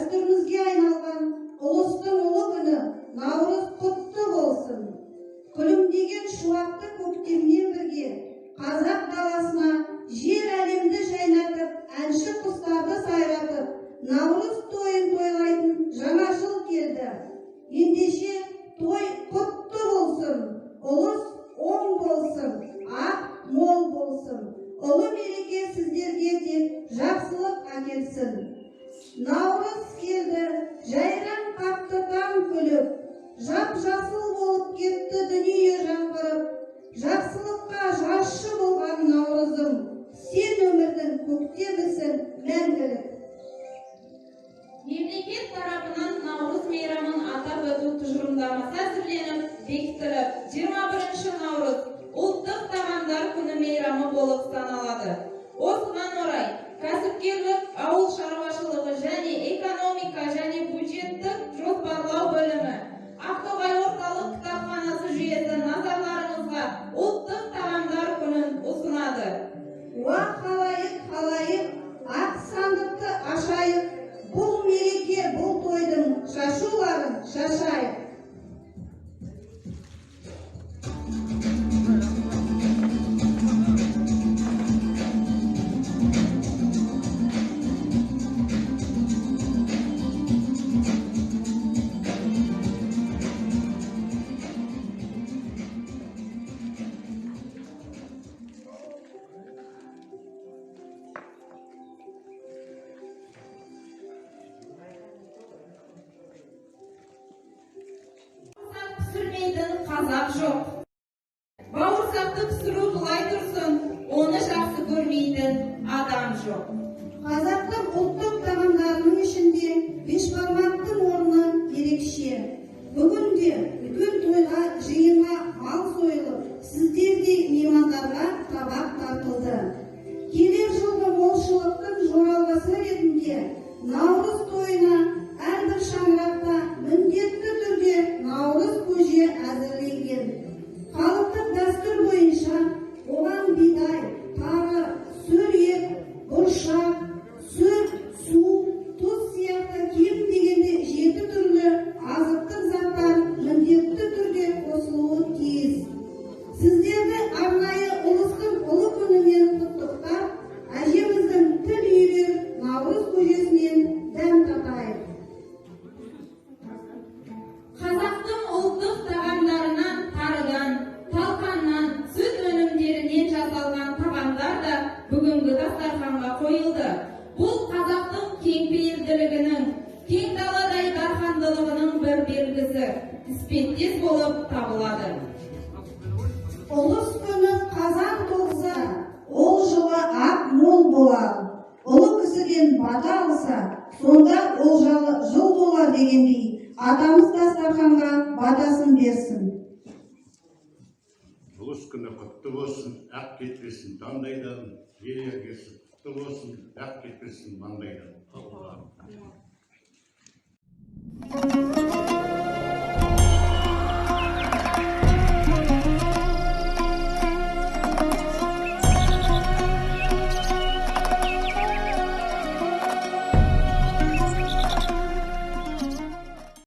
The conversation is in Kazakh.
Дәстүрімізге айналған ұлыстың ұлы күні Наурыз құтты болсын. Күлімдеген шуақты көктеммен бірге қазақ даласына жер әлемді жайнатып, әнші құстарды сайратып, Наурыз тойын тойлайтын жаңа жыл келді. Ендеше той құтты болсын, ұлыс оң болсын, ақ мол болсын. Ұлы мереке сіздерге тек жақсылық әкелсін. Наурыз келді, жайраң қақты таң күліп, жап-жасыл болып кетті дүние жаңғырып. Жақсылыққа жаршы болған Наурызым, сен өмірдің көктемісің мәңгілік. Мемлекет тарапынан Наурыз мейрамын атап өту тұжырымдамасы әзірленіп, бекітіліп, 21 наурыз ұлттық тағамдар күні мейрамы болып саналады. Осыған орай кәсіпкерлік, ауыл шаруашылығы және экономика және бюджеттік жоспарлау бөлімі Ақтоғай орталық кітапханасы жүйесі назарларыңызға ұлттық тағамдар күнін ұсынады. Уа халайық, халайық, ақ сандықты ашайық, бұл мереке, бұл тойдың шашуларын шашайық. Пісірмейтін қазақ жоқ. Бауырсақты пісіру былай тұрсын, оны жақсы көрмейтін адам жоқ. Қазақтың ұлттық тағамдарының ішінде бешбармақтың орны ерекше. Бүгінде үлкен тойға, жиынға мал сойылып, сіздердей меймандарға табақ тартылды. Келер жылғы молшылықтың жоралғысы ретінде Наурыз тойына әрбір шаңырақта міндетті түрде Наурыз көже әзірленген. Халықтық дәстүр бойынша оған бидай, тары, сүр ет, бұршақ, сүт, су, тұз сияқты кем дегенде 7 түрлі азықтық заттар міндетті түрде қосылуы тиіс. Сіздерді арнайы ұлыстың ұлы күнімен құттықтап, әжеміздің тіл үйірер Наурыз көжесінен дәм татайық. Қазақтың ұлттық тағамдарынан тарыдан, талқаннан, сүт өнімдерінен жасалған тағамдар да бүгінгі дастарханға қойылды. Бұл қазақтың кеңпейілділігінің, кең даладай дархандылығының бір белгісі, іспеттес болып табылады. Ұлыс күні қазан толса, ол жылы ақ мол болар. Ұлы кісіден бата алса, сонда олжалы жыл болар дегендей, атамыз дастарханға батасын берсін. Ұлыс күні құтты болсын, ақ кетпесін таңдайдан, ел іргесі құтты болсын, ақ кетпесін маңдайдан.